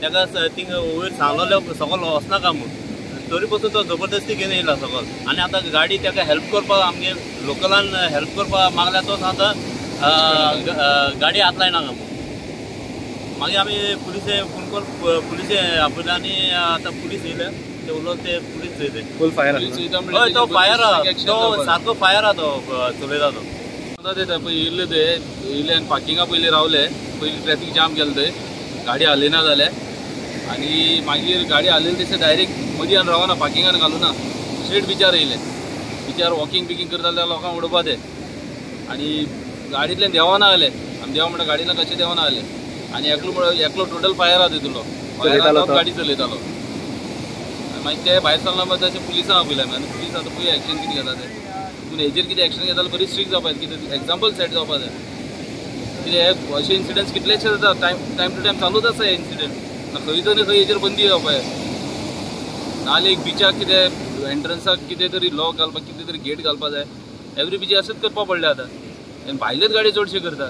ताका थिंगा वयर सांगलें सकल वचनाका म्हूण, तरी पसून तो जबरदस्ती घेवन येयला सकल. आनी आतां गाडी ताका हेल्प करपाक आमगे लोकलान हेल्प करपाक मागल्या, तो सांगता गाडी हात लायनाका म्हूण. मागीर आमी पुलिसे फोन करून पुलिसे आपयले आनी आतां पुलीस येयले, ते उलोवन ते पुलीस चोयले. फूल फायर हय, तो फायर आहा, तो सारको फायर आहा, तो चलयता तो. आतां पळय येयल्ले ते येयले आनी पार्किंगा पयलीं रावले, पयलीं ट्रॅफिक जाम केलें थंय, गाडी हालयना जाले आनी मागीर गाडी हालयली तशें डायरेक्ट मदीं आनी रावना, पार्किंगान घालूना, स्ट्रेट बिचार येयले. बिचार वॉकिंग बिकींग करता जाल्यार लोकांक उडोवपा ते आनी गाडयेंतल्यान देंवना जाले. आमी देंव म्हणटा गाडयेंतल्यान कशें देंवना जाले आनी एकलो म्हणल्यार एकलो टोटल फायर आहा तितूंतलो, फायर गाडी चलयतालो. मागीर ते भायर सरला मागीर तशें पुलिसांक आपयले आमी आनी पुलीस आतां पळय एक्शन कितें घेता ते. पूण हेजेर कितें एक्शन घेता जाल्यार बरी स्ट्रिक्ट जावपा जाय, कितें एग्जाम्पल सेट जावपा जाय. कितें अशे इन्सिडंट्स कितलेशे जाता, टायम टू टायम चालूच आसा हे इन्सिडंट. खंय तरी खंय हेजेर बंदी जावपा जाय, नाजाल्यार एक बिचाक कितें एंट्रन्साक कितें तरी लॉक घालपाक, कितें तरी गेट घालपा जाय. एवरी बिची अशेंच करपा पडलें आतां, आनी भायलेच गाडी चडशे करता.